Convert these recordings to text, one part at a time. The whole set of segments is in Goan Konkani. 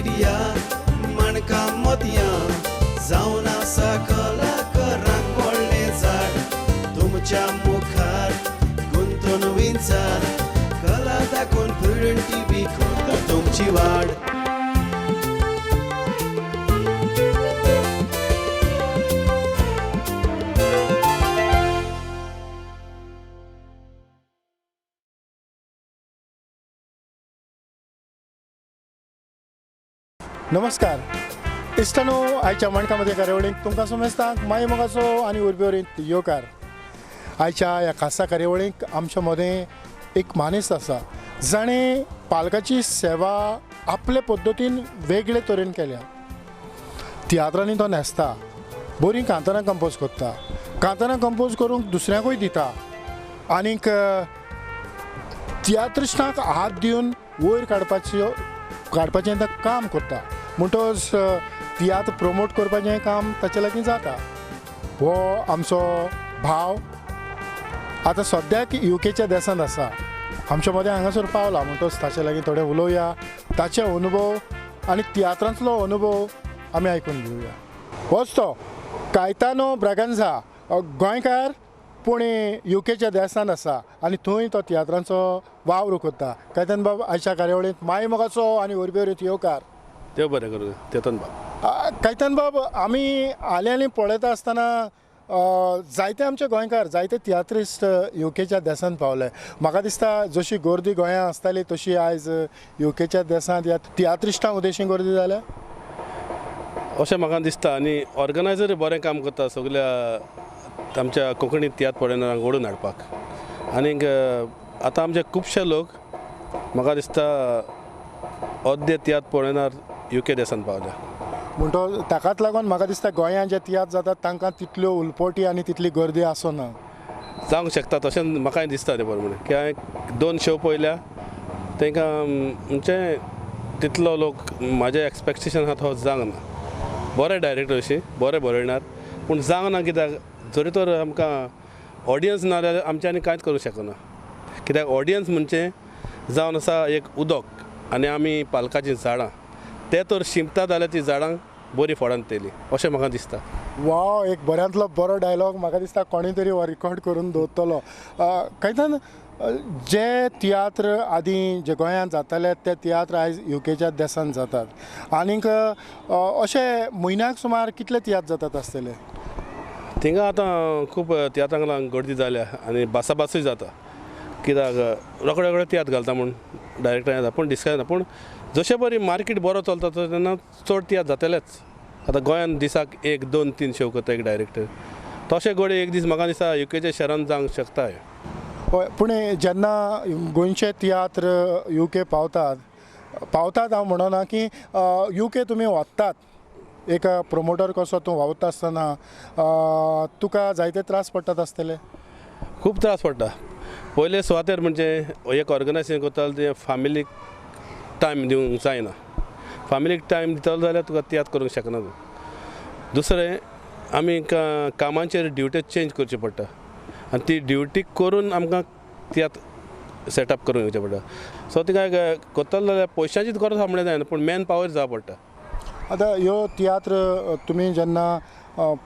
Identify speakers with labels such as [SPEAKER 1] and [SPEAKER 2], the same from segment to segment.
[SPEAKER 1] मिडिया माणकां मोतयां जावन आसा कलाकारांक व्हडलें झाड तुमच्या मुखार गुंतून विंचार कला दाखोवन प्रुडंट टीव्ही करता तुमची वाड.
[SPEAKER 2] नमस्कार इश्टानो, आयच्या माणकामध्ये कार्यावळीक तुमकां समेस्तांक माय मोगाचो आनी उर्बेवरीत येवकार. आयच्या ह्या खासा कार्यावळीक आमच्या मदें एक मानेस्त आसा जाणें पालकाची सेवा आपले पद्दतीन वेगळे तरेन केल्या. तियात्रांनी तो न्हेसता, बरीं कांतारां कंपोज करता, कांतारां कंपोज करूंक दुसऱ्यांकूय दिता आनीक तियात्रिस्टांक हात दिवन वयर काडपाचें काम करता. म्हणटच तियात्र प्रमोट करपाचें काम ताचे लागीं जाता. हो आमचो भाव आतां सद्याक युकेच्या देशांत आसा, आमच्या मदें हांगासर पावला. म्हणटच ताचे लागीं थोडें उलोवया, ताचे अनुभव आनी तियात्रांतलो अनुभव आमी आयकून घेवया. होच तो कायतानो ब्रागांझा, गोंयकार पूण युकेच्या देशांत आसा आनी थंय तो तियात्रांचो वावर करता. कायतान बाब, आयच्या कार्यावळींत माय मोगाचो आनी उर्बेवरीत येवकार.
[SPEAKER 3] देव बरें करूं तेतन बाब.
[SPEAKER 2] कायतान बाब, आमी आले आनी पळयता आसतना जायते आमचे गोंयकार, जायते तियात्रिस्ट युकेच्या देशांत पावले. म्हाका दिसता जशी गर्दी गोंयांत आसताली तशी आयज युकेच्या देशांत ह्या तियात्रिस्टां उद्देशीन गर्दी जाल्या
[SPEAKER 3] अशें म्हाका दिसता. आनी ऑर्गनायजर बरें काम करता सगल्या आमच्या कोंकणी तियात्र पळयनारांक ओडून हाडपाक. आनीक आतां आमचे खुबशे लोक म्हाका दिसता अर्दे तियात्र पळयनार युके देशांत पावल्या.
[SPEAKER 2] म्हणटो ताकाच लागून म्हाका दिसता गोंयांत जे तियात्र जातात तांकां तितल्यो उलपोटी आनी तितली गर्दी आसना
[SPEAKER 3] जावंक शकता. तशें म्हाकाय दिसता तें बरें म्हणून की हांवें दोन शो पळयल्या तांकां म्हणजे तितलो लोक म्हाजें एक्सपेक्टेशन आहा तो जावंक ना. बरें डायरेक्टर अशी बरें बरयणार पूण जावंक ना कित्याक जरी तर आमकां ऑडियन्स ना जाल्यार आमच्यांनी कांयच करूंक शकना. कित्याक ऑडियन्स म्हणजे जावन आसा एक उदक आनी आमी पालकाचीं झाडां, ते तर शिंपता जाल्यार ती झाडां बरी फळां दितली अशें म्हाका दिसता.
[SPEAKER 2] वाव, एक बऱ्यांतलो बरो डायलॉग म्हाका दिसता कोणी तरी हो रिकॉर्ड करून दवरतलो. कायतान, जे तियात्र आदीं जे गोंयांत जाताले ते तियात्र आयज युकेच्या देशांत जातात आनीक अशे म्हयन्याक सुमार कितले तियात्र जातात आसतले
[SPEAKER 3] थिंगा? आतां खूब तियात्रांक लागून गर्दी जाल्या आनी भासाभासूय जाता. कित्याक रोखडे रोखडे तियात्र घालता म्हूण डायरेक्टर येता पूण डिस्कस जाता. पूण जशे बरी मार्केट बरो चलता तेन्ना चड तियात्र जातलेच. आतां गोंयांत दिसाक 1, 2, 3 शो करता एक डायरेक्टर, तशें घडये एक दीस म्हाका दिसता युकेच्या शहरान जावंक शकता.
[SPEAKER 2] हय, पूण जेन्ना गोंयचे तियात्र युके पावतात हांव म्हणना की युके तुमी वतात, एक प्रोमोटर कसो तूं वावुरता आसतना तुका जायते त्रास पडटात आसतले?
[SPEAKER 3] खूब त्रास पडटा. पयले सुवातेर म्हणजे एक ऑर्गनायजेशन करताले तें फॅमिलीक टायम दिवंक जायना. फॅमिलीक टायम दितलो जाल्यार तुका तियात्र करूंक शकना तूं. दुसरें आमी कामाचेर ड्युटी चेंज करची पडटा आनी ती ड्युटी करून आमकां तियात्र सेटअप करूंक घेवचें पडटा. सो तिका करतलो जाल्यार पयशांचीच गरज आसा म्हणल्यार जायना पूण मॅन पावर जाय पडटा.
[SPEAKER 2] आतां ह्यो तियात्र तुमी जेन्ना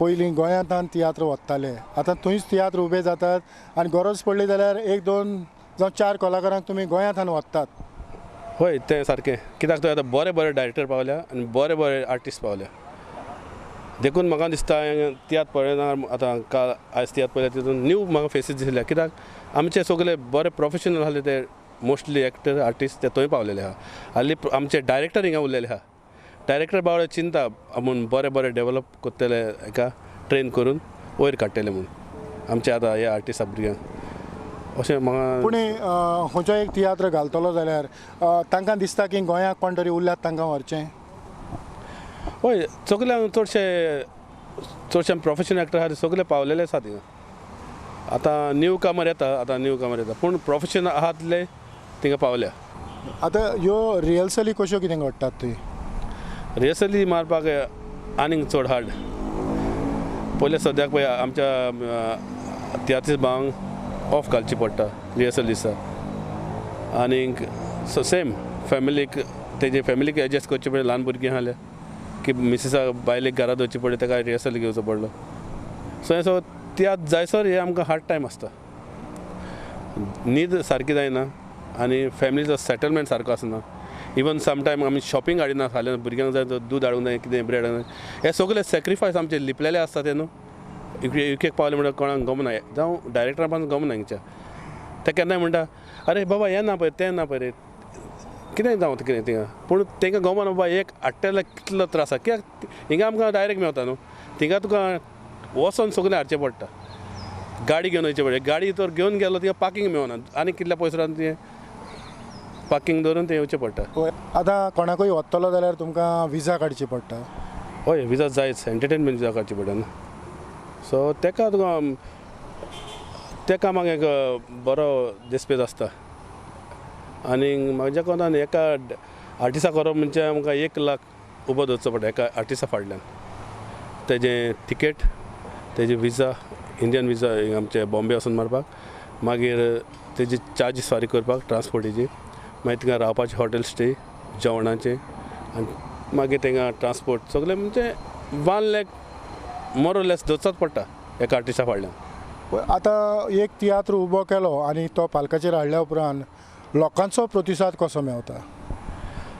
[SPEAKER 2] पयलीं गोंयांत तियात्र वताले, आतां थंयच तियात्र उबे जातात आनी गरज पडली जाल्यार 1, 2 जावं 4 कलाकारांक तुमी गोंयांत वतात.
[SPEAKER 3] हय, तें सारकें. कित्याक तर आतां बरे बरे डायरेक्टर पावल्या आनी बरे बरे आर्टिस्ट पावल्या. देखून म्हाका दिसता तियात्र पळयना आतां काल आयज तियात्र पळयल्या तितून न्यू म्हाका फेसीस दिसल्या. कित्याक आमचे सगळे बरे प्रोफेशनल आसले ते मोस्टली एक्टर आर्टिस्ट ते थंय पावलेले आहा. हाली आमचे डायरेक्टर हिंगा उरलेले आहा. डायरेक्टर बावडे चिंता म्हूण बरे बरे डेवलप करतले एका ट्रेन करून वयर काडटले म्हूण आमचे आतां हे आर्टिस्ट भुरग्यांक अशें म्हाका.
[SPEAKER 2] पूण खंयचो एक तियात्र घालतलो जाल्यार तांकां दिसता की गोंयाक कोण तरी उरल्यात तांकां व्हरचें?
[SPEAKER 3] हय, सगल्यांक चडशे प्रोफेशनल एक्टर आहा सगळे पावलेले आसा थिंगा. आतां न्यू कामर येता, आतां न्यू कामर येता पूण प्रोफेशनल आहा तितले थिंगा पावल्या.
[SPEAKER 2] आतां ह्यो रिहर्सली कश्यो कितें घडटात थंय?
[SPEAKER 3] रिहर्सली मारपाक आनीक चड हार्ड. पयले सद्याक पळय आमच्या तियात्रीस भावांक ऑफ घालची पडटा रिहर्सल दिसा. आनीक सेम फॅमिलीक तेजे फॅमिलीक एडजस्ट करचें पडलें, ल्हान भुरगीं आसल्यार की मिसिसा बायलेक घरा दवरचें पडलें, ताका रिहर्सल घेवचो पडलो. सो हें सगळें तियात्र जायसर हें आमकां हार्ड टायम आसता, न्हीद सारकी जायना आनी फॅमिलीचो सेटलमेंट सारको आसना. इवन समटायम आमी शॉपिंग हाडिना, फाल्यां भुरग्यांक जाय तो दूद हाडूंक जाय, कितें ब्रेड हाडूंक जाय, हे सगळे सॅक्रिफायस आमचे लिपलेले आसता ते न्हू. युकेक पावले म्हणल्यार कोणाक गमना, जावं डायरेक्टरा पासून गमना हिंगच्या, ते केन्नाय म्हणटा अरे बाबा हें ना पळय तें ना पळय रे, कितें जावं कितें थिंगा, पूण तांकां गमना बाबा एक हाडटा जाल्यार कितलो त्रास आसा, कित्याक हिंगा आमकां डायरेक्ट मेवता न्हू, थिंगा तुका वचोन सगळें हाडचें पडटा, गाडी घेवन वयचें पडटा, गाडी तर घेवन गेलो थिंगा पार्कींग मेवना, आनी कितल्या पयस रावन तुवें पार्कींग दवरून तें येवचें पडटा.
[SPEAKER 2] आतां कोणाकूय वतलो जाल्यार तुमकां विजा काडची पडटा.
[SPEAKER 3] हय, विजा जायच, एंटरटेनमेंट विजा काडची पडटा न्हू. सो तेका तुका त्या कामाक एक बरो देस्पेज आसता. आनी म्हाज्या कोंतान एका आर्टिस्टा करप म्हणजे आमकां 1 लाख उबो दवरचो पडटा एका आर्टिस्टा फाटल्यान, तेजें तिकेट, तेजें विजा, इंडियन विजा आमचे बॉम्बे वचून मारपाक, मागीर तेजी चार्जीस फारीक करपाक ट्रांसपोर्टीची, मागीर थिंगा रावपाचें हॉटेल स्टे, जेवणाचें, आनी मागीर थिंगा ट्रांसपोर्ट सगळें म्हणजे 1 लाख मोर ऑर लेस दवरचोच पडटा एका आर्टिस्टा फाटल्यान.
[SPEAKER 2] आतां एक तियात्र उबो केलो आनी तो पालकाचेर हाडल्या उपरांत लोकांचो प्रतिसाद कसो मेवता?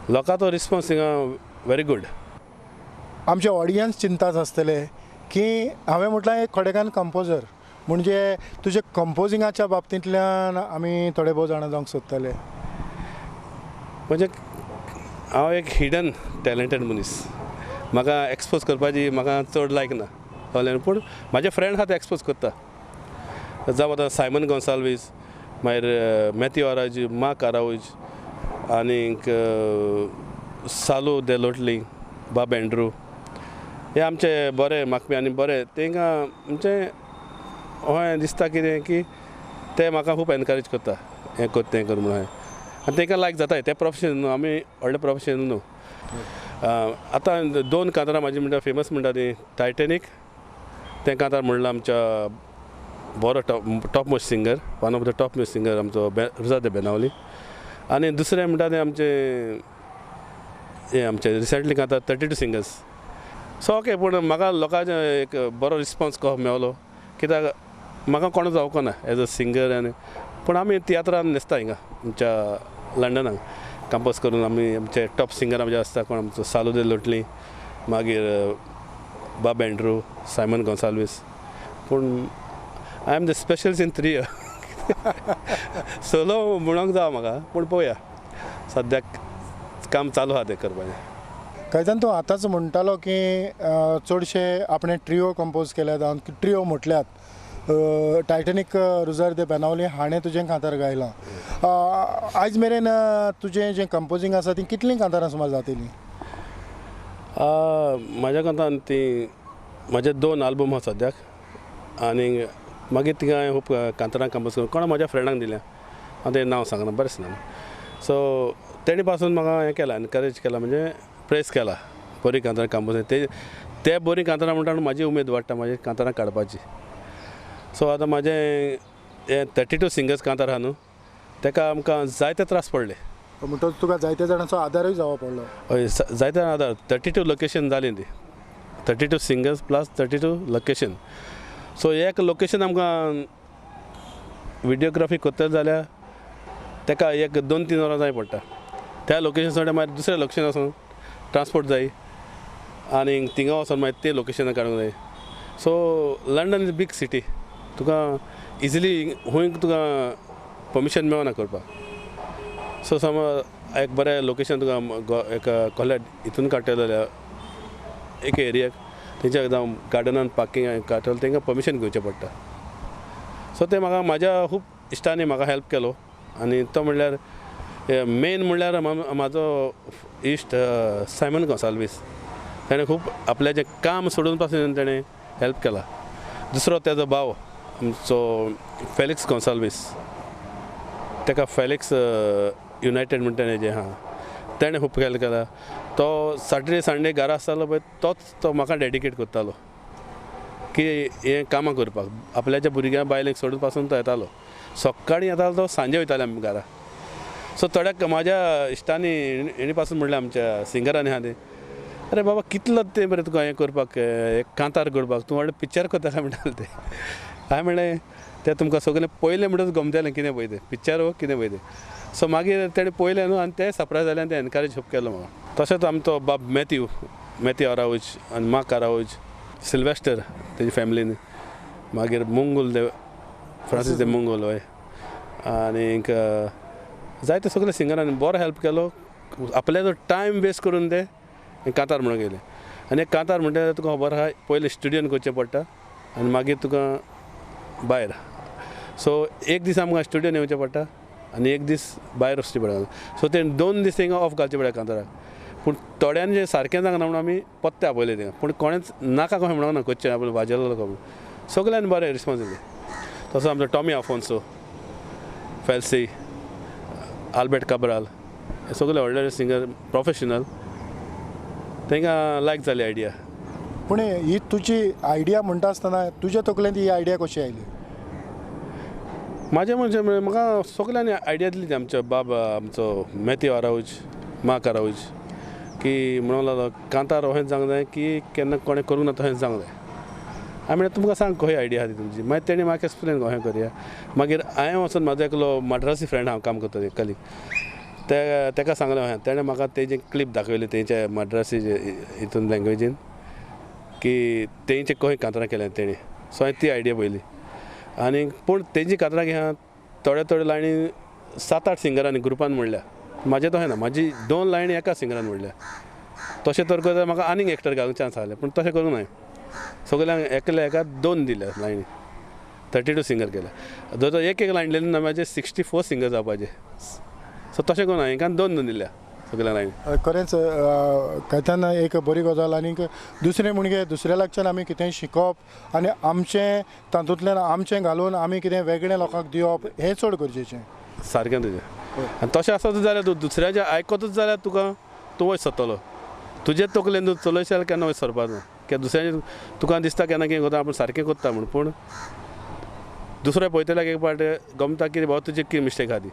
[SPEAKER 3] लोकांचो रिस्पोन्स हिंगा व्हेरी गूड.
[SPEAKER 2] आमचे ऑडियन्स चिंताच आसतले की हांवें म्हटलां एक खडेगान कंपोजर, म्हणजे तुजे कंपोजिंगाच्या बाबतींतल्यान आमी थोडे भोव जाणां जावंक सोदतले.
[SPEAKER 3] म्हणजे हांव एक हिडन टॅलंटेड मनीस, म्हाका एक्सपोज करपाची म्हाका चड लायक ना, कळ्ळें? पूण म्हाजे फ्रेंड आहा ते एक्सपोज करता, जावं आतां सायमन गोन्साल्वीस, मागीर मॅथ्यू आराज, मार्क आरावज, आनीक सालू देलोटली, बाब एंड्रू, हे आमचे बरे मागपी आनी बरे तांकां म्हणजे हय दिसता कितें की ते म्हाका खूब एनकरेज करता, हें कर तें कर म्हणून. आनी तांकां लायक जाता तें प्रोफेशन न्हू, आमी व्हडलें प्रोफेशन न्हू. आतां 2 कांतारां म्हाजी म्हणटा फेमस म्हणटा ती टायटेनीक, तें कांतार म्हणलां आमच्या बरो top most singer, one of the top most singer आमचो रुजा दे बेनावली. आनी दुसरें म्हणटा तें आमचें हें आमचें रिसेंटली कांतार 32 सिंगर्स. सो ओके, पूण म्हाका लोकांचो एक बरो रिस्पोन्स कसो मेवलो, कित्याक म्हाका कोण जावंक ना एज अ सिंगर. आनी पूण आमी तियात्रान न्हेसता हिंगा आमच्या लंडनाक कंपोज करून आमी आमचे टॉप सिंगर आमचे आसता, कोण आमचो सालू दे लोटली, मागीर बाब एंड्रू, सायमन गोन्साल्वीस. पूण I am the specialist in 3 year solo म्हणूंक जावं म्हाका, पूण पळोवया सद्याक काम चालू आहा तें करपाचें.
[SPEAKER 2] कैतान तूं आतांच म्हणटालो की चडशे आपणें ट्रियो कंपोज केल्यात, ट्रियो म्हटल्यात टायटॅनीक रुजार दे बेनावली हाणें तुजें कांतार गायलां. आयज मेरेन तुजें जें कंपोजींग आसा तीं कितलीं कांतारां सुमार जातलीं?
[SPEAKER 3] म्हाज्या कोंतान ती म्हाजे 2 आल्बम आसा सद्याक, आनी मागीर थिंगा हांवें खूब कांतारां कंपोज करून कोणा म्हाज्या फ्रेंडांक दिल्या, हांव तें नांव सांगना बरें दिसना. सो तेणी पासून म्हाका हें केलां, एनकरेज केलां, म्हणजे प्रेस केला बरीं कांतारां कंपोज ते बरीं कांतारां म्हणटा म्हाजी उमेद वाडटा म्हाजी कांतारां काडपाची. सो आतां म्हाजें हें 32 सिंगर्स कांतार आहा न्हू, तेका आमकां जायते त्रास पडले.
[SPEAKER 2] म्हणटकच तुका जायते जाणांचो आदारूय जावो पडलो?
[SPEAKER 3] हय, जायते आदार. 32 लोकेशन जालीं ती, 32 सिंगर्स प्लस 32 लोकेशन. सो एक लोकेशन आमकां विडियोग्राफी करतले जाल्यार तेका एक 2-3 वरां जाय पडटा. त्या लोकेशन सोडल्यार मागीर दुसऱ्या लोकेशन वचून ट्रांसपोर्ट जाय, आनी थिंगा वचोन मागीर ते लोकेशनां काडूंक जाय. So London is big city, तुका इजिली खंय तुका परमिशन मेळना करपाक. सो समज एक बरें लोकेशन तुका एक कहल्यार हितून काडटले जाल्यार एक एरियाक तेंच्या जावं गार्डनान पार्किंग काडटले तांकां परमिशन घेवचें पडटा. सो तें म्हाका म्हाज्या खूब इश्टांनी म्हाका हेल्प केलो. आनी तो म्हणल्यार मेन म्हणल्यार म्हाजो इश्ट सायमन गोन्साल्वीस, ताणें खूब आपल्याचें काम सोडून पासून ताणें हेल्प केला. दुसरो तेजो भाव आमचो फेलिक्स गोन्साल्वीस, ताका फेलिक्स युनायटेड म्हणटा तेजें आहा, तेणें खूब हेल्प केला. तो सॅटर्डे संडे घरा आसतालो पळय तोच तो म्हाका डेडिकेट करतालो की हें कामां करपाक. आपल्याच्या भुरग्यां बायलेक सोडून पासून तो येतालो, सकाळीं येतालो तो सांजे वयताले आमी घरा. सो थोड्या म्हाज्या इश्टांनी हेणी पासून म्हणलें आमच्या सिंगरांनी आहा ते, अरे बाबा कितलो तें बरें तुका हें करपाक, एक कांतार करपाक तूं व्हडलें पिक्चर करता काय म्हणटालें ते. हांवें म्हणलें तें तुमकां सगळें पयलें म्हणटच गमतलें कितें पळय तें पिक्चर वो कितें पळय तें. सो मागीर तेणें पळयलें न्हू आनी तें सरप्रायज जालें आनी तें एनकरेज खूब केलो म्हाका. तशेंच आमचो बाब मॅथ्यू मॅथ्यू आरावज आनी मार्क आरावज, सिल्वेस्टर तेजी फॅमिलीन, मागीर मुंगूल दे फ्रांसीस दे मुंगूल हय, आनीक जायते सगळे सिंगरांनी बरो हेल्प केलो. आपल्याचो टायम वेस्ट करून ते कांतार म्हणून गेले. आनी एक कांतार म्हणटा तुका खबर आहा, पयलें स्टुडियोन करचें पडटा आनी मागीर तुका भायर. सो एक दीस आमकां स्टुडियोन येवचें पडटा आनी एक दीस भायर वचचें पडटा. सो ते 2 दीस थिंगा ऑफ घालचें पडटा कांताराक. पूण थोड्यांनी जें सारकें जावंक ना म्हणून आमी पत्ते आपयले थिंगा, पूण कोणेंच नाका कशें म्हणूंक ना करचें आपलें वाजेलो म्हणून सगळ्यांनी बरें रिस्पोन्स दिलें. तसो आमचो टॉमी आफोन्सो, फेल्सी, आल्बर्ट काब्राल, हे सगळे व्हडले सिंगर प्रोफेशनल, तांकां लायक जाली आयडिया.
[SPEAKER 2] पूण ही तुजी आयडिया म्हणटा आसतना तुज्या तकलेंत ही आयडिया कशी आयली?
[SPEAKER 3] म्हाजें म्हणजे म्हाका सगळ्यांनी आयडिया दिली ती आमच्या बाब आमचो मॅथ्यू आरावज, मार्क आरावज, की म्हणूंक लागलो कांतार अशेंच जावंक जाय की केन्ना कोणें करूंक ना तशेंच जावंक जाय. हांवें म्हणलें तुमकां सांग खंय आयडिया आहा ती तुमची. मागीर तेणी म्हाका एक्सप्लेन कशें करया. मागीर हांवें वचून म्हाजो एकलो मद्रासी फ्रेंड हांव काम करता कलीग, तेका सांगलें अशें. तेणें म्हाका तेजी क्लिप दाखयली तेंच्या मद्रासी हितून लँग्वेजीन की तेंचे खंय कांतारां केल्या तेणी. सो हांवें ती आयडिया पळयली. आनी पूण तेंची कांतारां घेया थोड्यो थोड्यो लायनी 7-8 सिंगरांनी ग्रुपान म्हणल्या. म्हाजें तशें ना, म्हाजी 2 लायनी एका सिंगरान म्हणल्या. तशें तर करता म्हाका आनीक एक्टर घालूंक चान्स आसले, पूण तशें करूंक नाय. सगल्यांक एकल्या एका 2 दिल्या लायनी, 32 सिंगर केल्या. जर एक एक लायन दिली ना म्हाजे 64 सिंगर जावपाचे. सो तशें करूं ना, हांकां 2-2 दिल्या सगल्या लायनी.
[SPEAKER 2] खरेंच कांयतान एक बरी गजाल. आनीक दुसरें म्हणजे दुसऱ्या लागच्यान आमी कितेंय शिकप आनी आमचें तातूंतल्यान आमचें घालून आमी कितें वेगळें लोकांक दिवप हें चड गरजेचें.
[SPEAKER 3] सारकें तुजें. आनी तशें आसत जाल्यार तूं दुसऱ्याचें आयकतूच जाल्यार तुका तूं वयर सरतलो. तुजे तकलेन तूं चलयशे जाल्यार केन्ना वयर सरपाक ना. कित्याक दुसऱ्याचें तुका दिसता केन्ना कितें करता आपूण सारकें करता म्हूण, पूण दुसऱ्या पळयतल्याक एक पावट गमता की बाबा तुजी कितें मिस्टेक आहा ती,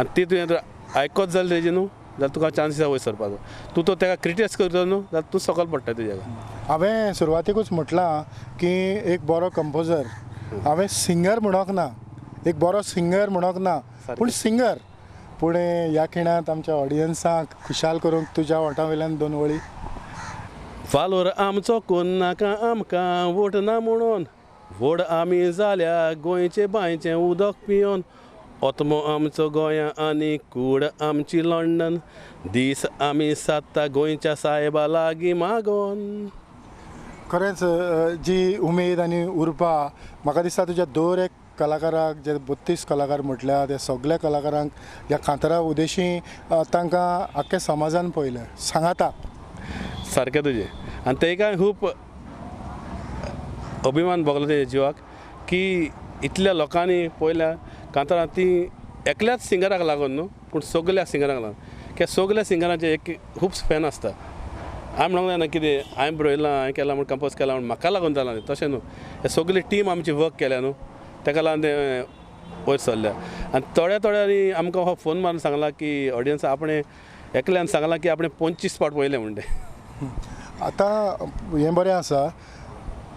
[SPEAKER 3] आनी ती तुवें जर आयकत जाल्यार तेजी न्हू जाल्यार तुका चान्सीस आहा वयर सरपाचो. तूं तो तेका क्रिटिसायज करतलो न्हू जाल्यार तूं सकयल पडटा तुज्या.
[SPEAKER 2] हांवें सुरवातेकूच म्हटलां की एक बरो कंपोजर, हांवें सिंगर म्हणोंक ना, एक बरो सिंगर म्हणोंक ना, पूण सिंगर. पूण ह्या खिणांत आमच्या ऑडियन्साक खुशाल करूंक तुज्या वोंठा वयल्यान 2 वळी.
[SPEAKER 3] फालोर आमचो कोण नाका आमकां वोट ना म्हणून, व्हड आमी जाल्या गोंयचे बांयचें उदक पियोन, ओतमो आमचो गोंया आनी कूड आमची लंडन, दीस आमी सात्ता गोंयच्या सायबा लागीं मागोन.
[SPEAKER 2] खरेंच जी उमेद आनी उर्बा म्हाका दिसता तुज्या दर एक कलाकाराक, जे 32 कलाकार म्हटल्या त्या सगल्या कलाकारांक ह्या कांतारा उदेशी तांकां आख्ख्या समाजान पळयलें सांगाता.
[SPEAKER 3] सारकें तुजें. आनी तेका खूब अभिमान भोगलो तेज्या जिवाक की इतल्या लोकांनी पळयल्या कांतारां ती एकल्याच सिंगराक लागून न्हू, पूण सगल्या सिंगरांक लागून. कित्याक सगल्या सिंगरांचे एक खूब फॅन आसता. हांवें म्हणूंक जायना कितें हांवें बरयलां, हांवें केलां म्हूण कंपोज केलां म्हूण म्हाका लागून जालां तें, तशें न्हू. हे सगली टीम आमची वर्क केल्या न्हू, तेका लागून तें वयर सरल्या. आनी थोड्या थोड्यांनी आमकां हो फोन मारून सांगलां की ऑडियन्स आपणें एकल्यान सांगलां की आपणें 25 पावट पळयलें म्हूण तें.
[SPEAKER 2] आतां हें बरें आसा,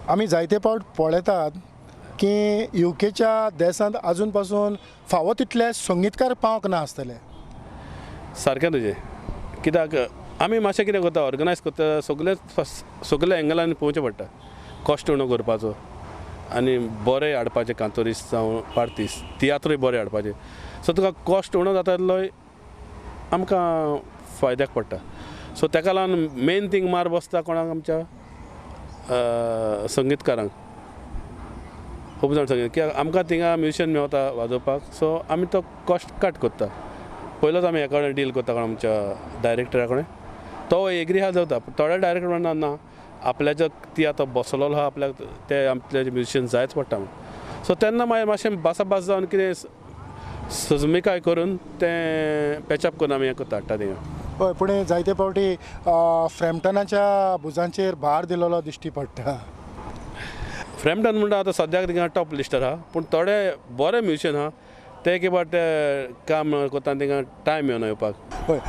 [SPEAKER 2] आमी जायते पावट पळयतात की युकेच्या देशांत आजून पासून फावो तितले संगीतकार पावंक ना आसतले.
[SPEAKER 3] सारकें तुजें. कित्याक आमी मातशें कितें करता, ऑर्गनायज करता, सगळे सगल्या एंगलांनी पळोवचें पडटा. कश्ट उणो करपाचो आनी बरें हाडपाचें, कांतोरीस जावं पार्तीस, तियात्रूय बरें हाडपाचें. सो तुका कॉस्ट उणो जाता तितलो आमकां फायद्याक पडटा. सो तेका लागून मेन थींग मार बसता कोणाक, आमच्या संगीतकारांक. खूब जाण संगीत कित्याक आमकां थिंगा म्युजिशियन मेवता वाजोवपाक, सो आमी तो कॉस्ट कट करता. पयलोच आमी हेका कडेन डील करता कोण आमच्या डायरेक्टरा कडेन, तो एग्री आहा जाता. थोडे डायरेक्टर म्हणटा ना आपल्याचो ती आतां बसलोलो आहा आपल्याक ते आपल्याचे म्युजिशियन जायच पडटा म्हूण. सो तेन्ना मागीर मातशें बासाबास जावन कितें सजमिकाय करून तें पॅचअप करून आमी हें करता हाडटा थिंगा.
[SPEAKER 2] हय, पूण जायते फावटी फ्रॅम्पटनाच्या भुजांचेर भार दिलेलो दिश्टी पडटा.
[SPEAKER 3] फ्रॅम्पटन म्हणटा आतां सद्याक थिंगा टॉप लिस्टार आहा, पूण थोडे बरे म्युजिशियन आहा ते एक फावट काम करता तांकां टायम मेळना येवपाक.
[SPEAKER 2] हय,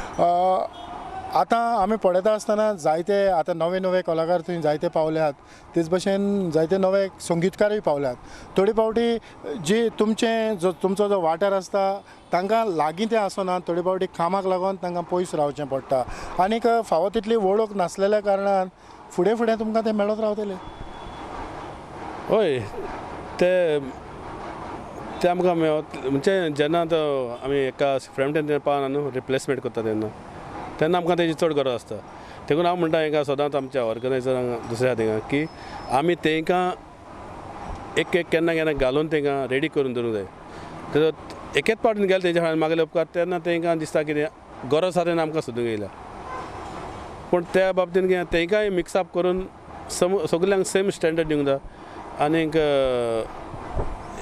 [SPEAKER 2] आतां आमी पळयता आसतना जायते आतां नवे नवे कलाकार थंय जायते पावल्यात, तेच भशेन जायते नवे संगीतकारूय पावल्यात. थोडे फावटी जी तुमचें जो तुमचो जो वाठार आसता तांकां लागीं तें आसना, थोडे फावटी कामाक लागून तांकां पयस रावचें पडटा आनीक फावो तितली वळख नासलेल्या कारणान फुडें फुडें तुमकां तें मेळत रावतलें.
[SPEAKER 3] हय, ते ते आमकां मेळत म्हणजे जेन्ना तो आमी एका फ्रेंड पावना न्हू रिप्लेसमेंट करता तेन्ना तेन्ना आमकां तेजी चड गरज आसता. देखून हांव म्हणटा हांकां सदांच आमच्या ऑर्गनायजरांक दुसऱ्या थिंगा की आमी तांकां एक एक केन्ना केन्ना घालून तांकां रेडी करून दवरूंक जाय. तर एकेच पावटीन गेले तेंच्या फुड्यान मागले उपकार तेन्ना तांकां दिसता कितें गरज आसा तेन्ना आमकां सोदूंक येयल्या. पूण त्या बाबतीन कितें तांकांय मिक्सअप करून सगल्यांक सेम स्टँडर्ड दिवंक जाय. आनीक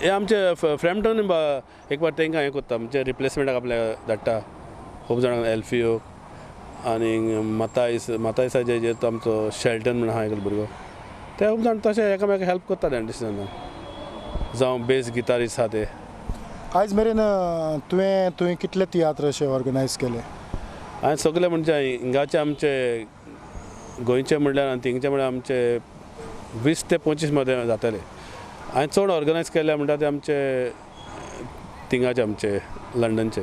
[SPEAKER 3] हे आमचे फ्रेमटन एक फावट तांकां हें करता म्हणजे रिप्लेसमेंटाक आपल्याक धाडटा खूब जाणांक एल्फियो आनी मातायस मातायसाचे हेजेर तो आमचो शेल्टन म्हण आहा एकलो भुरगो, ते खूब जाण तशें एकामेकाक हेल्प करता तें जावं बेस गिटारिस्ट आहा ते.
[SPEAKER 2] आयज मेरेन तुवें तुवें कितले तियात्र अशे ऑर्गनायज केले?
[SPEAKER 3] हांवें सगळे म्हणजे हिंगाचे आमचे गोंयचे म्हणल्यार आनी थिंगचे म्हणल्यार आमचे 20 ते 25 मदें जातले. हांवें चड ऑर्गनायज केले म्हणटा ते आमचे थिंगाचे आमचे लंडनचे.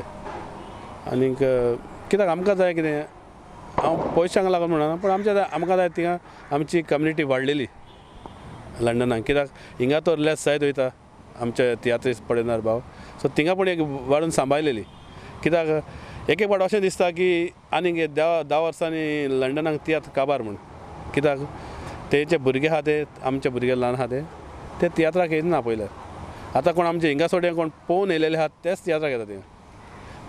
[SPEAKER 3] आनीक कित्याक आमकां जाय कितें हांव पयशांक लागून म्हणना, पूण आमच्या आमकां जाय थिंगा आमची कम्युनिटी वाडलेली लंडनाक. कित्याक हिंगा तर लेस जायत वयता आमचे तियात्रीस पळयनार भाव, सो थिंगा पूण एक वाडून सांबाळलेली. कित्याक एक एक फावट अशें दिसता की आनीक 10 वर्सांनी लंडनाक तियात्र काबार म्हूण. कित्याक तेचे भुरगे आहा ते आमचे भुरगे ल्हान आहा ते ते तियात्राक येना पयले. आतां कोण आमचे हिंगा सोड्या कोण पळोवन येयलेले आहा तेच तियात्राक येता थिंगा,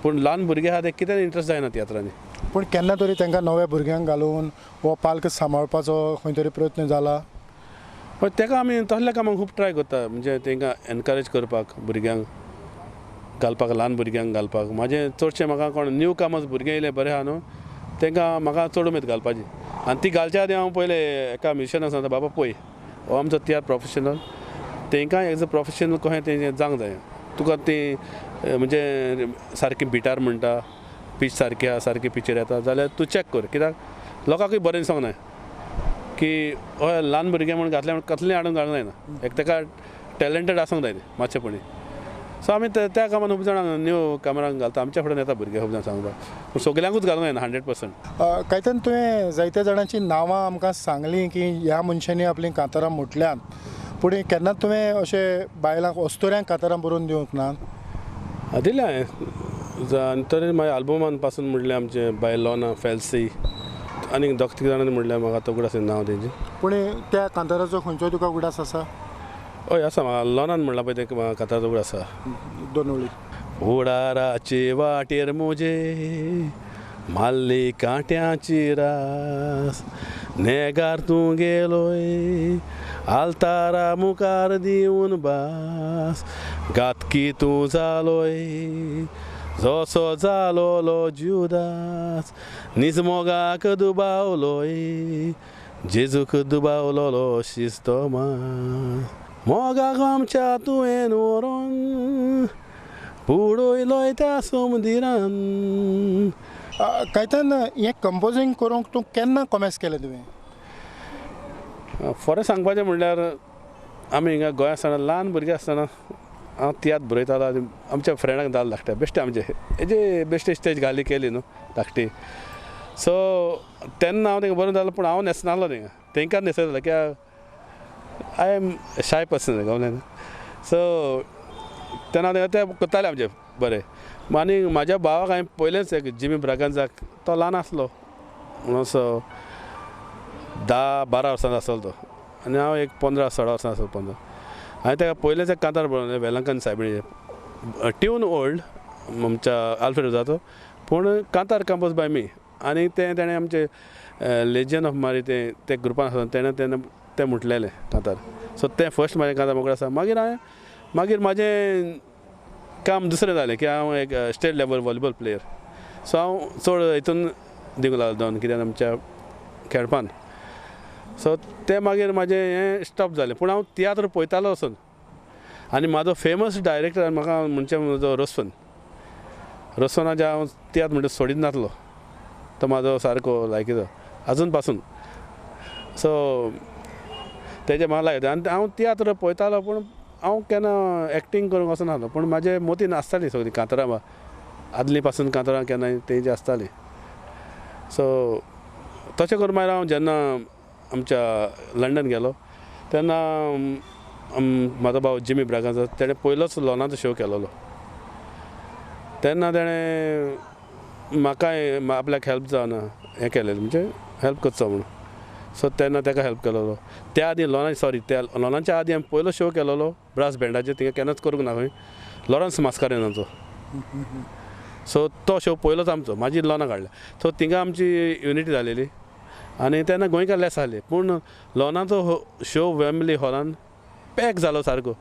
[SPEAKER 3] पूण ल्हान भुरगे आहा ते कितें इंट्रस्ट जायना तियात्रांनी.
[SPEAKER 2] पूण केन्ना तरी तांकां नव्या भुरग्यांक घालून हो पाल्क सांबाळपाचो खंय तरी प्रयत्न जाला?
[SPEAKER 3] हय, ताका आमी तसल्या कामाक खूब ट्राय करता म्हणजे तांकां एनकरेज करपाक भुरग्यांक घालपाक, ल्हान भुरग्यांक घालपाक. म्हाजें चडशें म्हाका कोण न्यू कामर्स भुरगे येयले बरें आहा न्हू तांकां म्हाका चड उमेद घालपाची. आनी ती घालच्या आदी हांव पयलें एका म्युजिशनाक सांगता, बाबा पळय हो आमचो तियात्र प्रोफेशनल, तांकां एज अ प्रोफेशनल कशें तें जावंक जाय. तुका ती म्हणजे सारकी बिटार म्हणटा पीच सारकी आहा सारकी पिचेर येता जाल्यार तूं चॅक कर. कित्याक लोकांकूय बरें दिसोंक जाय की हय ल्हान भुरगें म्हूण घातलें म्हूण कसलें हाडून घालूंक जायना, एक ताका टॅलंटेड आसूंक जाय मातशें. सो आमी त्या कामान खूब जाणांक न्यू कामरांक घालता, आमच्या फुड्यान येता भुरगे खूब जाण सांगपाक, पूण सगल्यांकूच घालूंक जायना 100%.
[SPEAKER 2] कायतन तुवें जायत्या जाणांची नांवां आमकां सांगलीं की ह्या मनशांनी आपलीं कांतारां म्हटल्यान, पूण केन्ना तुवें अशें बायलांक अस्तुऱ्यांक कांतारां बरोवन दिवंक ना?
[SPEAKER 3] दिलें हांवें तरी म्हाज्या आल्बमान पासून म्हणलें आमचें बायल लोना फेल्सी आनीक दोग तीग जाणांनी म्हणलें, म्हाका आतां उगडास नांव तेंचें.
[SPEAKER 2] पूण त्या कांताराचो खंयचो तुका उगडास आसा?
[SPEAKER 3] हय आसा, म्हाका लोनान म्हणलां पळय तें म्हाका कांताराचो उगडास आसा.
[SPEAKER 2] दोन ओळी.
[SPEAKER 3] हुडाराचे वाटेर म्हजे माल्ली कांट्याची रास, नेगार तूं गेलोय आल्तारा मुखार दिवन बास, घातकी तूं जालोय जसो जालोलो जुदास, निज मोगाक दुबावलोय जेजूक दुबावलोलो शिस्तोमास, मोगाक आमच्या तुवें व्हरोन बुडयलोय त्या समुद्रान.
[SPEAKER 2] कायतन हें कंपोजींग करूंक तूं केन्ना कॉमेस केलें तुवें?
[SPEAKER 3] फरें सांगपाचें म्हणल्यार आमी हिंगा गोंया आसतना ल्हान भुरगें आसतना हांव तियात्र बरयतालो आनी आमच्या फ्रेंडाक धाल धाकट्या बेश्टे आमचे हेजे बेश्टे स्टेज घाली केली न्हू धाकटी. सो तेन्ना हांव तांकां बरोवन धाडलो, पूण हांव न्हेसनासलो तांकां, तांकां न्हेसयतालो कित्याक I am shy person गावलें न्हू. सो तेन्ना ते करताले आमचे बरें. आनी म्हाज्या भावाक हांवें पयलेंच एक जिमी ब्रागांजाक, तो ल्हान आसलो म्हणून असो 10-12 वर्सां आसलो तो, आनी हांव एक 15-16 वर्सां आसलो 15. हांवें ताका पयलेंच एक कांतार बरोवलें वेलंकन सायबिणीचें, ट्यून ओल्ड आमच्या आल्फ्रेड रोजाचो, पूण कांतार कंपोज बाय मी. आनी तें तेणें आमचें लेजन ऑफ मारी तें ते ग्रुपान आसलो तेणें तेन्ना तें म्हटलेलें कांतार. सो तें फर्स्ट म्हाजें कांतार मोगरें आसा. मागीर हांवें मागीर म्हाजें काम दुसरें जालें की हांव एक state level volleyball player, so हांव चड हितून दिवंक लागलो दोन कित्याक आमच्या खेळपान. सो तें मागीर म्हाजें हें स्टॉप जालें, पूण हांव तियात्र पळयतालो वचून. आनी म्हाजो फेमस डायरेक्टर म्हाका म्हणचे म्हजो रोसवन रोसवनाचे हांव तियात्र म्हणटा सोडीत नासलो, तो म्हाजो सारको लायकीचो आजून पासून. सो तेजे म्हाका लायक आनी हांव तियात्र पळयतालो पूण हांव केन्ना एक्टींग करूंक वचनासलो, पूण म्हाजे मोतीन आसताली सगळीं कांतरां आदलीं पासून कांतरां केन्नाय तेजी आसताली. सो तशें करून मागीर हांव जेन्ना आमच्या लंडन गेलो तेन्ना म्हाजो भाव जिमी ब्रागांझा तेणें पयलोच लोनाचो शो केलोलो, तेन्ना तेणें म्हाकाय आपल्याक हेल्प जावना हें केलेलें म्हणजे हेल्प करचो म्हणून. सो तेन्ना ताका हेल्प केलोलो. त्या आदीं लोना सॉरी त्या लोनाच्या आदीं हांवें पयलो शो केलोलो ब्रास बँडाचेर, थिंगा केन्नाच करूंक ना खंय, लॉरन्स मास्कारेनाचो. सो तो शो पयलोच आमचो, म्हाजी लोना काडल्या. सो थिंगा आमची युनिटी जालेली आनी तेन्ना गोंयकार लेस आहले, पूण लोनाचो हो शो वेम्बली हॉलान पॅक जालो सारको,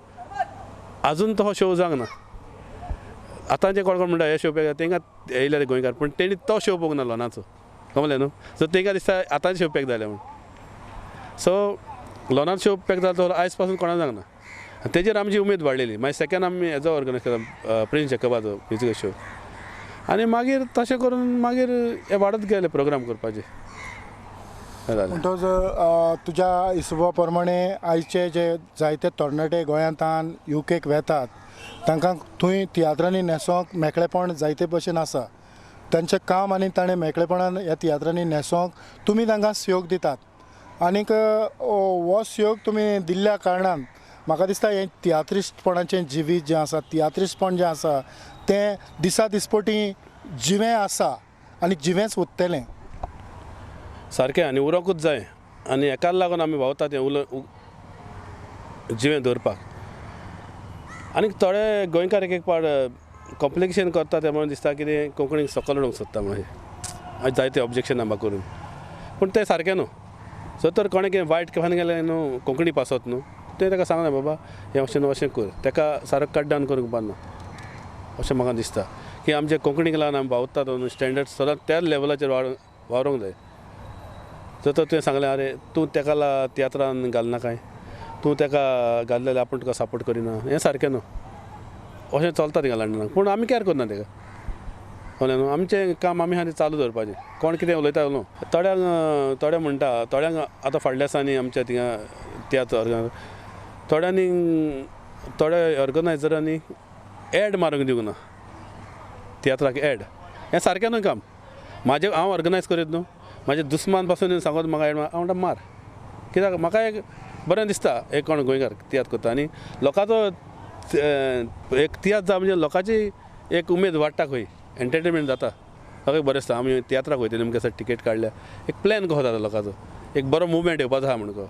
[SPEAKER 3] आजून तो शो जावंक ना. आतां जे कोण कोण म्हणटा हे शो पॅक तेंकां येयले गोंयकार, पूण तेणी तो शो पळोवंक ना लोनाचो, कमलें न्हू. सो तेंकां दिसता आतांचे शो पॅक जाले म्हूण. सो लोनाचो शो पॅक जालो तो आयज पासून कोणा जावंक ना, आनी तेजेर आमची उमेद वाडलेली. मागीर सेकंड आमी हेजो ऑर्गनायज केला प्रिन्स जेकबाचो म्युजिकल शो, आनी मागीर तशें करून मागीर हे वाडत गेले प्रोग्राम करपाचे.
[SPEAKER 2] म्हणटच तुज्या हिशोबा प्रमाणे आयचे जे जायते तरणाटे गोंयांतल्यान युकेक वेतात तांकां थंय तियात्रांनी न्हेसोंक मेकळेपण जायते भशेन आसा, तांचें काम आनी ताणें मेकळेपणान ह्या तियात्रांनी न्हेसोंक तुमी तांकां सहयोग दितात आनीक हो सहयोग तुमी दिल्ल्या कारणान म्हाका दिसता हें तियात्रिस्टपणाचें जिवीत जें आसा, तियात्रिस्टपण जें आसा तें दिसा दिसपटी जिवें आसा आनी जिवेंच उरतलें
[SPEAKER 3] सारकें. आनी उरोकूच जाय आनी हेका लागून आमी भोंवता तें उलो जिवें दवरपाक. आनी थोडे गोंयकार एक एक पाट कॉम्प्लिकेशन करता तें म्हणून दिसता कितें कोंकणीक सकयल उडोवंक सोदता म्हणून जायते ऑब्जेक्शन आमकां करून, पूण तें सारकें न्हू. सो तर कोणें कितें वायट केन्ना गेलें न्हू कोंकणी पासत न्हू तें ताका सांगलें बाबा हें अशें न्हू अशें कर, ताका सारको कट डावन करूंक पारना अशें म्हाका दिसता की आमच्या कोंकणीक लागून आमी भावतात न्हू स्टँडर्ड सदांच त्याच लेवलाचेर वावरूंक जाय. जर तर तुवें सांगलें अरे तूं तेका तियात्रान घालना काय, तूं तेका घाललें जाल्यार आपूण तुका सपोर्ट करिना, हें सारकें न्हू. अशें चलता थिंगा लंडनाक, पूण आमी कॅर करना तेका, कळ्ळें न्हू. आमचें काम आमी आहा तें चालू दवरपाचें, कोण कितें उलयता न्हू. थोड्यांक थोडे म्हणटा थोड्यांक आतां फाटल्या दिसांनी आमच्या थिंगा तियात्र थोड्यांनी थोड्या ऑर्गनायजरांनी एड मारूंक दिवंक ना तियात्राक एड, हें सारकें न्हू काम. म्हाजें हांव ऑर्गनायज करीत न्हू, म्हाजे दुस्मान पासून सांगत म्हाका एड मार, हांव म्हणटा मार, कित्याक म्हाका एक बरें दिसता एक कोण गोंयकार तियात्र करता आनी लोकांचो एक तियात्र जावं म्हणजे लोकांची एक उमेद वाडटा खंय, एंटरटेनमेंट जाता, सगळें बरें दिसता. आमी तियात्राक वयतली अमके दिसा टिकेट काडल्या, एक प्लॅन कसो जाता लोकांचो, एक बरो मुवमेंट येवपाचो आहा म्हणून.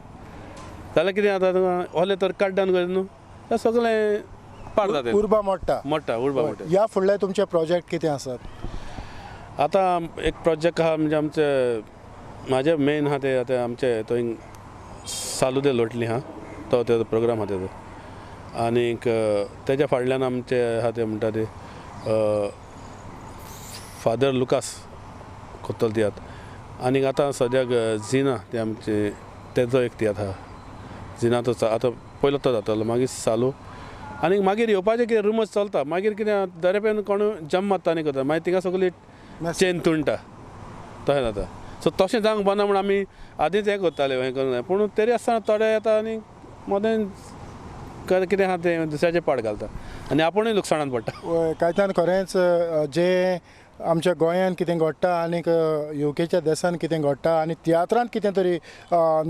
[SPEAKER 3] जाल्यार कितें जाता ओलें तर कट डावन करीत न्हू तें सगळें पाड जाता,
[SPEAKER 2] उर्बा मोडटा
[SPEAKER 3] मोडटा उर्बा मोडटा.
[SPEAKER 2] ह्या फुडले तुमचे प्रोजेक्ट कितें आसात?
[SPEAKER 3] आतां एक प्रोजेक्ट आहा म्हणजे आमचे म्हाजे मेन आहा ते आतां आमचे थंय सालुदे लोटली आहा तो तेजो प्रोग्राम आहा तेजो, आनीक तेज्या फाटल्यान आमचे आहा ते म्हणटा ते फादर लुकास कोत्तलो तियात्र, आनीक आतां सद्याक झिना ते आमचे तेजो एक तियात्र आहा झिना, तो आतां पयलो तो जातलो, मागीर सालू, आनीक मागीर येवपाचें कितें रुमर्स चलता, मागीर कितें दरेपेन कोण जम मारता आनी करता, मागीर थिंगा सगळी चेन तुणटा तशें जाता. सो तशें जावंक बना म्हूण आमी आदींच हें करताले हें करूंक जाय, पूण तरी आसतना थोडे येता आनी मदें कितें आहा तें दुसऱ्याचें पाड घालता आनी आपुणूय लुकसाणान पडटा.
[SPEAKER 2] कांय खरेंच जे आमच्या गोंयांत कितें घडटा आनीक युकेच्या देशांत कितें घडटा आनी तियात्रांत कितें तरी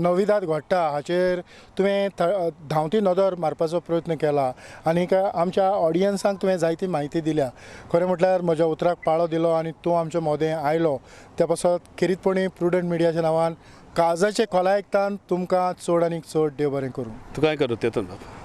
[SPEAKER 2] नविदाद घडटा हाचेर तुवें धांवती नदर मारपाचो प्रयत्न केला आनीक आमच्या ऑडियन्सांक तुवें जायती म्हायती दिल्या. खरें म्हटल्यार म्हज्या उतराक पाळो दिलो आनी तूं आमच्या मोदें आयलो त्या पासत खेरीतपणी प्रुडंट मिडियाच्या नांवान काळजाचे खोलायेकतान तुमकां चड आनीक चड देव बरें करूं.
[SPEAKER 3] तुकाय करूं तेतून बाब.